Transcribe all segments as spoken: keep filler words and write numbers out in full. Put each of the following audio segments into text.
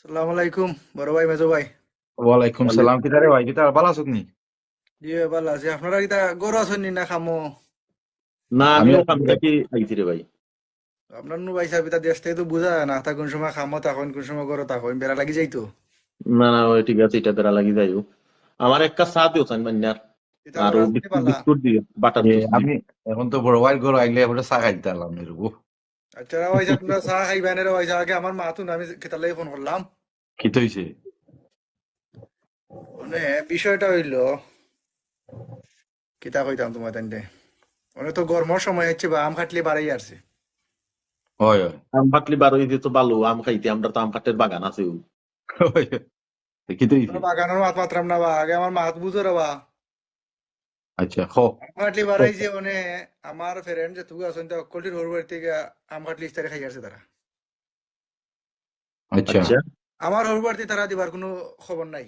আসসালামু আলাইকুম, বড় ভাই, মেজো ভাই। ওয়ালাইকুম সালাম। কিতা রে ভাই, কিতা ভালা আছস নি? জি ভাই, ভালা আছি। আপনারা কিতা ঘরো আছইন নি না কামো? না, আমি আমি ওখান থাকি আইছি রে ভাই। আপনার নু ভাই সাহেব, ইতা দেশ থাকি তো বুঝা যায় না, তা কোন সময় কামো থাকইন, কোন সময় ঘরো থাকইন, বেড়া লাগি যাইতো। না না, ওই ঠিক আছে, ইটা বেড়া লাগি যাইও। আমার এক কাপ চা দিও চাইন মান্নার। ইতা আর ভালা ও আছইন নি বিস্কুট বালা? বিস্কুট দিও, বাটার এ, টুস্ট দিও। আমি এখন তো বড় ভাইর ঘরো আইলে এবারে চা খাইতাম এরকম। আচ্ছা রে ভাই সাহেব, আপনারা চা খাইবা না রে ভাই সাহেব, আগে আমার মা তো আমি কিতার লাগি ফোন করলাম। কিতা অইছে? মানে বিষয়টা অইলো, কিতা কইতাম তোমার তাইলে, মানে তো গরমর সময় অইছে বা, আম কাটলে বাড়াই আসছে। হয়, হয়। আম কাটলে বাড়াই দিতে তো ভালা, আম খাইতে, আমরার তো আম কাটলের বাগান আছে। হয়, হয়। তো কিতা অইছে? বাগানর মাত মাতরাম না বা, আগে আমার মাত বুঝো রে বা। আচ্ছা, খ। আম কাটলে বাড়াইছে, মানে আমার ফ্রেন্ড যেটুকু আছইন, তা হকলটির হউর বাড়ি থাকি আম কাটলে ইফতারি খাই আসছে তারা। আচ্ছা। আচ্ছা। আমার হউর বাড়িত তারা দিবার কুনু খবর নাই।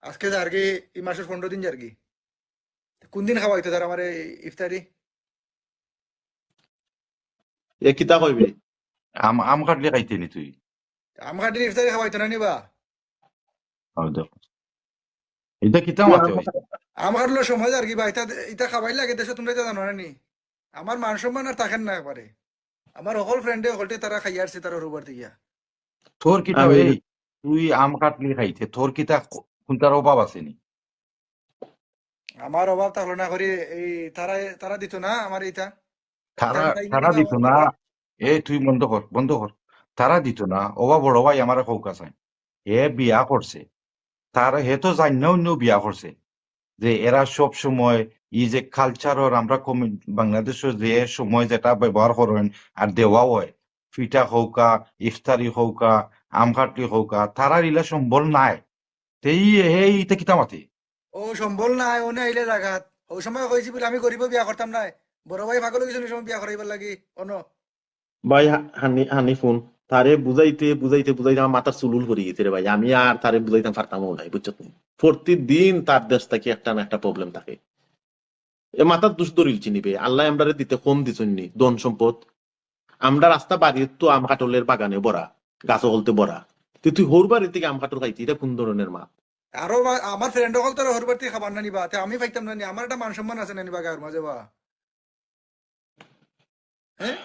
আজকে যারগি, ই মাসর পনরো দিন যারগি। কোন দিন খাওয়াইতো তারা আমারে ইফতারি? এ কিতা কইবে? আম, আম কাটলে খাইতে নি তুই? আম কাটলে ইফতারি খাওয়াইতো না নি বা? ইটা কিতা মাতে ভাই? আম কাটলে সময় যারগি বা, ইতা, ইতা খাবাই লাগে দেশো, তুমরা ইতা জানো না নি? আমার মান সম্মান আর থাকের না একবারে। আমার হকল ফ্রেন্ডে হকলটে তারা খাই আসছে তারা হউর বাড়িত গিয়া। তোর কিতা এই, তুই আম কাটলি খাইতে, তোর কিতা কো-, কুনটার অভাব আছে নি? আমার অভাব থাকলো না করি, এই তারা, তারা দিতো না আমার ইতা। তারা, তারা দিতো না। এই তুই বন্ধ কর, বন্ধ কর। তারা দিতো না, অবা বড় ভাই আমারে কউক্কা চাইন। হে বিয়া করছে। তার, হে তো জাইন্না অইন্য বিয়া করছে। যে এরা সব সময় ই যে কালচারর আমরা কমি-, বাংলাদেশো যে সময় যেটা ব্যবহার করইন আর দেওয়া অয়, পিঠা কউক্কা, ইফতারি কউক্কা, আম কাটলি কউক্কা, তারার ইলা সম্বল নাই। তে ই, হে ইতা কিতা মাতে? ও সম্বল নাই, অনে আইলে জাগাত। অউ সময় কইছি বুলে আমি গরিবো বিয়া করতাম নায়। বড় ভাই পাগল অইগেছইন, অউ সময় বিয়া করাইবার লাগি, অনো। ভাই হা-, হানি-, হানিফুন, তারে বুঝাইতে, বুঝাইতে, বুঝাইতে আমার মাথার চুল উল পড়ি গেছে রে ভাই। আমি আর তারে বুঝাইতাম পারতামও নায়, বুঝছত নি? প্রতিদিন তার দেশ থাকি একটা না একটা problem থাকে। এ মাথার দুষ ধরিলছি নি বে? আল্লায় আমরারে দিতে কম দিছইন নি, ধন সম্পদ? আমরা রাস্তা বাড়ির তো আম কাটলের বাগানে ভরা, গাছ হকলতে ভরা। তে তুই হউর বাড়ি থাকি আম কাটল খাইতে, ইটা কুন ধরনের মাত? আরো বা-, আমার ফ্রেন্ড হকল তো হউর বাড়ি থাকি খাবার না নি বা, তে আমি পাইতাম না নি, আমার একটা মান সম্মান আছে না নি বা গাঁওর মাঝে বা। হ্যাঁ?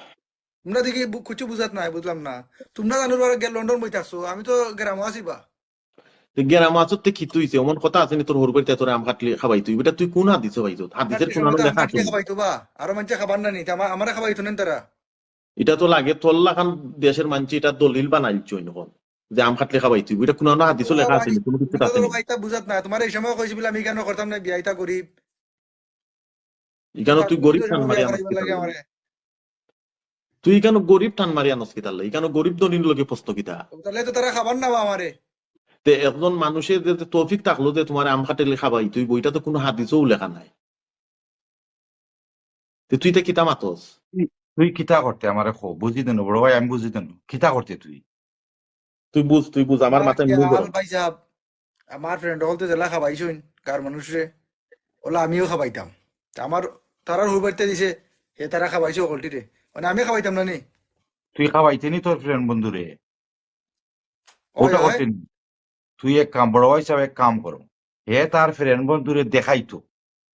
তুমরা দেখি বু-, কিচ্ছু বুঝাত নায়, বুঝলাম না। তুমরা জানো বা গিয়া লন্ডন বই থাকছো, আমি তো গ্রামো আছি বা। তে গ্রামো আছো তে কিতা অইছে? অমন কথা আছে নি তোর হউর বাড়িত তোরে আম কাটলে খাবাইতো অইবো? ইটা তুই কুন হাদিসো পাইছো? হাদিসর কুনানো লেখা আছে নি? খাবাইতো বা, আরো মানষে খাবার না নি, তে আমা-, আমারে খাবাইতো না নি তারা। ইটা তো লাগে তোর লাখান দেশর মানষে ইটা দলিল বানাইলছইন অখন, যে আম কাটলে খাবাইতো অইবো। ইটা কুনানো হাদিসো লেখা আছে নি? কুনু কিচ্ছু আছে নি? ইটা বুঝাত না। তুমারে ই সময় কইছি বুলে আমি ইখানো করতাম না বিয়া, ইতা গরিব। ইখানো তুই গরিব টান মারি আনস কিতার লাগি? তুই ইখানো গরিব টান মারি আনস কিতার লাগি? ইখানো গরিব ধনির লগে প্রশ্ন কিতা? তাইলে তো তারা খাবার না বা আমারে। তে একজন মানষে যে, যে তৌফিক থাকলো যে তুমারে আম কাটলে খাবাইতো অইবো, ইটা তো কুনু হাদিসো লেখা নাই। তে তুই ইতা কিতা মাতস? তুই, তুই কিতা করতে আমারে ক, বুঝি দেনু, বড় ভাই, আমি বুঝি দেনু। কিতা করতে তুই? তুই বুঝ, তুই বুঝ, আমার মাথায় মুড়ি গরম। ভাই সাহেব, আমার ফ্রেন্ড হকলতে যেলা খাবাইছইন, গাঁওর মানষরে, অলা আমিও খাবাইতাম। তে আমার, তারার হউর বাড়িত দিছে, হে তারা খাবাইছে হকলটিরে। মানে আমি খাবাইতাম না নি? তুই খাবাইতে নি তোর ফ্রেন্ড বন্ধুরে? ওটা করতে নি। তুই এক কাম, বড় ভাই সাহেব, এক কাম করো। হে তার ফ্রেন্ড বন্ধুরে দেখাইতো,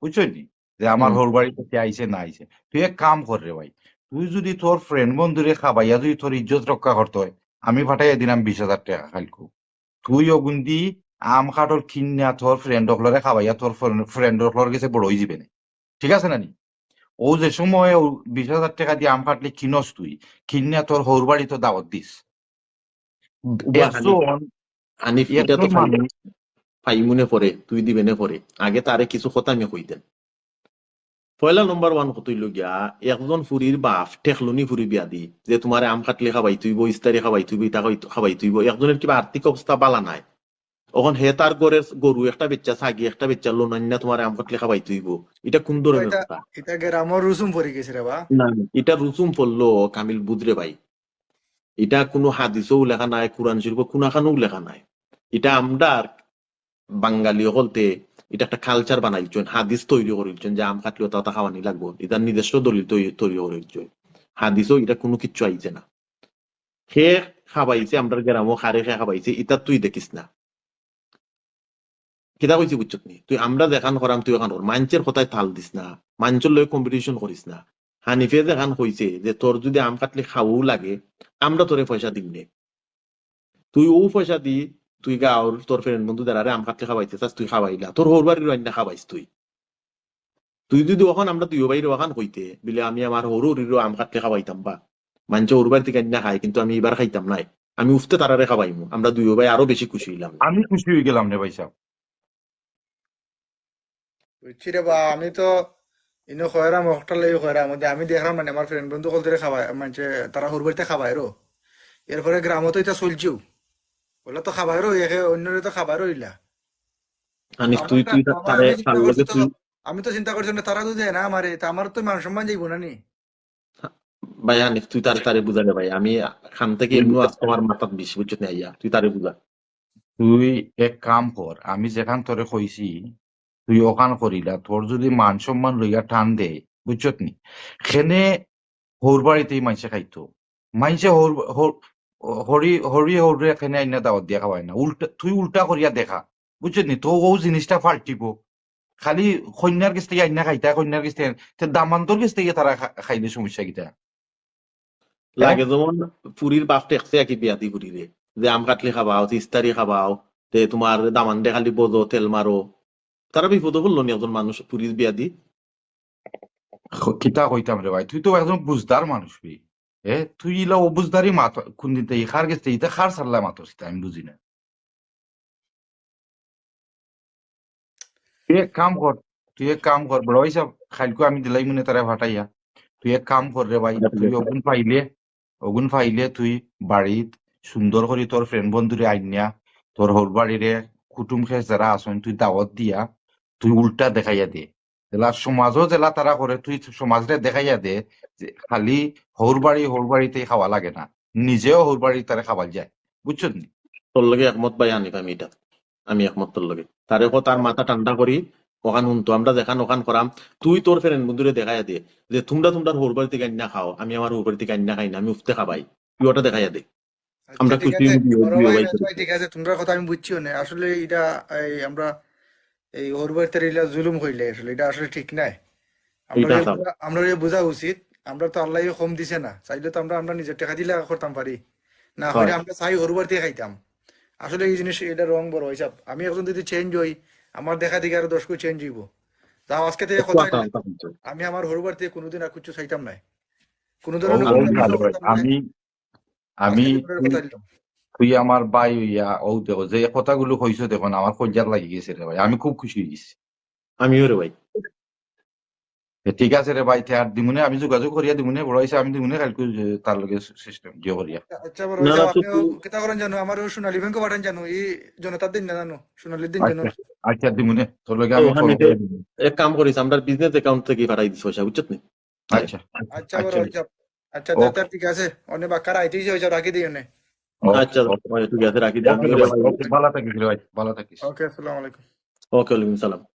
বুঝছস নি? যে আমার হউর বাড়িত কে আইছে না আইছে। তুই এক কাম কর রে ভাই, তুই যুদি তোর ফ্রেন্ড বন্ধুরে খাবাইয়া যুদি তোর ইজ্জত রক্ষা করতে অয়, আমি পাঠাইয়া দিলাম বিশ হাজার টেকা কাইলকু। তুই অগুন দি আম কাটল কিনিয়া তোর ফ্রেন্ড হকলরে খাবাইয়া তোর ফ্রেন্ড হকলর গেছে বড় অইযিবে নে। ঠিক আছে না নি? অউ যে সময় অউ বিশ হাজার টেকা দি আম কাটলে কিনস তুই, কিনিয়া তোর হউর বাড়িত দাওয়াত দিস। হানিফ, ইটা তো পাইমু নে পরে, তুই দিবে নে পরে। আগে তারে কিছু কথা আমি কই দেই। পয়লা number one কথা অইলো গিয়া, একজন ফুরির বাফ, ঠেকলুনি ফুরি বিয়া দি, যে তুমারে আম কাটলে খাবাইতো অইবো, ইফতারি খাবাইতো অইবো, ইতা খাবাইতো অইবো, একজনর কিবা আর্থিক অবস্থা বালা নাই, অখন হে তার ঘরর গরু একটা বেচ্চা, ছাগি একটা বেচ্চা, লোন আনিয়া তুমারে আম কাটলে খাবাইতো অইবো, ইটা কুন ধরনের কথা? ইটা গ্রামর রুসুম পড়ি গেছে রে বা। না, না, ইটা রুসুম পড়লো, কামিল বুঝ রে ভাই। ইটা কুনু হাদিসো লেখা নাই, কুরআন শরীফো কুনাখানো লেখা নাই। ইটা আমরার বাঙালি হকলতে ইটা একটা culture বানাইলছইন, হাদিস তৈরি করিলছইন যে আম কাটলে অতা অতা খাওয়ানি লাগবো, ইটা নিজস্ব দলিল তৈ-, তৈরি করিলছইন। হাদিসো ইটা কুনু কিচ্ছু আইছে না। হে খাবাইছে, আমরার গ্রামো খারে খে খাবাইছে, ইতা তুই দেখিস না। কিতা কইছি বুঝছত নি? তুই আমরা যেখান করাম তুই ওখান কর। মানষর কথায় তাল দিস না, মানষর লগে কম্পিটিশন করিস না। হানিফে যেখান কইছে যে তোর যদি আম কাটলি খাওয়াও লাগে, আমরা তোরে পয়সা দিমু নে। তুই অউ পয়সা দি তুই গাঁওর তোর ফ্রেন্ড বন্ধু যারারে আম কাটলি খাবাইতে চাস তুই খাবাইলা, তোর হউর বাড়ির আইন্না খাবাইস তুই। তুই যদি অখন আমরা দুইও ভাইরে অখান কইতে, বিলে আমি আমার হউর হউরিরও আম কাটলি খাবাইতাম বা, মানষে হউর বাড়ি থাকি আইন্না খায়, কিন্তু আমি ইবার খাইতাম নায়, আমি উফতে তারারে খাবাইমু, আমরা দুইও ভাই আরো বেশি খুশি অইলাম। আমি খুশি অই গেলাম রে ভাইসাব। বুঝছি রে বা, আমি তো ইনো খয়রাম, অখটার লাগি খয়রাম, ওদে আমি দেখরাম মানে আমার ফ্রেন্ড বন্ধু অকলতরে খাবায়, মানষে তারা হউর বাড়িত খাবায়রও, এরপরে গ্রামো তো ইতা চলছেও, অলা তো খাবায়রও, একে অইন্যরে তো খাবায়রও ইলা। হানিফ, তুই তুই তারে তার লগে তুই আমি তো চিন্তা করছি না, তারা যদি না মারে, তা আমার তো মান সম্মান যাইবো না নি? ভাই হানিফ, তুই তারে তারে বুঝা রে ভাই, আমি খান থাকি এমনেও আজকে আমার মাথাত বিষ, বুঝছত নি আইয়া, তুই তারে বুঝা। তুই এক কাম কর, আমি যেখান তোরে কইছি তুই অখান করিলা, তোর যদি মান সম্মান লইয়া টান দে, বুঝছত নি, খেনে হউর বাড়িতেই মানষে খাইতো, মানষে হউর হউর হউরি হউরি হউরে খেনে আইন্না দাওয়াত দিয়া খাওয়ায় না, উল্টা তুই উল্টা করিয়া দেখা, বুঝছত নি, তো অউ জিনিসটা পাল্টিবো। খালি কইন্যার গেছ থাকি আইন্না খাইতা, কইন্যার গেছ থাকি, তে দামান্দর গেছ থাকি তারা খা- খাইলে সমস্যা কিতা? লাগে যেমন ফুরির বাপ ঠেকছে আর কি বিয়া দি ফুরিরে, যে আম কাটলি খাবাও, ইস্তারি খাবাও, তে তুমার দামান্দে খালি বজো, তেল মারো, তারা বিপদো পড়লো নি একজন মানুষ ফুরির বিয়া দি। খ- কিতা কইতাম রে ভাই, তুই তো একজন বুঝদার মানুষ বে। এ, তুই ইলা অবুঝদারি মাত কোনদিন তে, কার গেছ থাকি, ইতা কার সাল্লা মাতস ইতা আমি বুঝি না। তুই এক কাম কর, তুই এক কাম কর, বড় ভাইসাব, কাইলকু আমি দিলাইমু নে তারে ফাটাইয়া। তুই এক কাম কর রে ভাই, তুই অগুন পাইলে, অগুন পাইলে তুই বাড়িত সুন্দর করি তোর ফ্রেন্ড বন্ধুরে আইন্না, তোর হউর বাড়িরে, কুটুম খেস যারা আছইন, তুই দাওয়াত দিয়া, তুই উল্টা দেখাইয়া দে। যেলা সমাজও যেলা তারা করে, তুই সমাজরে দেখাইয়া দে যে খালি হউর বাড়ি, হউর বাড়িতেই খাওয়া লাগে না, নিজেও হউর বাড়ি তারে খাওয়াল যায়, বুঝছত নি? তোর লগে একমত ভাই হানিফ, আমি ইটা, আমি একমত তোর লগে। তারে ক তার মাথা ঠান্ডা করি, অখান হুনতো, আমরা যেখান অখান করাম, তুই তোর ফ্রেন্ড বন্ধুরে দেখাইয়া দে যে তুমরা তুমরার হউর বাড়ি থাকি আইন্না খাও, আমি আমার হউর বাড়ি থাকি আইন্না খাই না, আমি উফতে খাবাই, তুই ওটা দেখাইয়া দে। আচ্ছা, আমরা ঠিক খুশি আছে, হইব, বড় হইব ভাই, ভাই, মেজ ভাই, ঠিক আছে, তুমরার কথা আমি বুঝছি অনে। আসলে ইটা এই আমরা এই হউর বাড়িত ইলা জুলুম কইলে আসলে ইটা আসলে ঠিক নায়। আমরা ইটা ইয়ে হাছা। বুঝা, আমরা ইয়ে বুঝা উচিত, আমরা তো আল্লায় কম দিছে না, চাইলে তো আমরা, আমরা নিজর টেকা দিলে করতাম পারি, না হয়। আমরা চাই হউর বাড়িত খাইতাম। আসলে ই জিনিস ইটা রং বড় হিসাব। আমি একজন যদি চেঞ্জ হই, আমার দেখা দেখি আরো দশ কেউ চেঞ্জ হইব। যাও, আজকে থাকি কথা হইল, আমি আমার হউর বাড়িত কোনোদিন আর কিচ্ছু চাইতাম নায়, কোনো ধরনের আমি তুই আমার ভাই অইয়া, অউ দেখো, যে কথাগুলো কইছো, দেখো না, আমার কইলজাত লাগি গেছে রে ভাই, আমি খুব খুশি অই গেছি। আমিও রে ভাই। এ, ঠিক আছে রে ভাই, তে আর দিমুনে, আমি যোগাযোগ করিয়া দিমুনে, বড় ভাইসাব, আমি দিমুনে কাইলকু, যে, তার লগে সিস্টেম যে করিয়া। আচ্ছা, বড় ভাইসাব, আপনি কিতা করেন জানো, আমার সোনালী ব্যাংকও পাঠান জানো, ই জনতার দিন না জানো, সোনালীর দিন জানো। আচ্ছা, আচ্ছা, দিমুনে, তোর লগে আমি ফোন করিয়া দিমু। এক কাম করিস, আমরা বিজনেস অ্যাকাউন্ট থাকি পাঠাই দিস পয়সা, বুঝছত নি? আচ্ছা। আচ্ছা, বড় ভাইসাব। আচ্ছা, তে, তে, ঠিক আছে। অনে বাক্কার আইতে অইছে, রাখি দেই অনে। আচ্ছা, ওকে, ঠিক আছে, রাখি দেই। ওকে, ভালো থাকিস রে ভাই, ভালো থাকিস। ওকে, আসসালামু আলাইকুম। ওকে, ওয়ালাইকুম সালাম।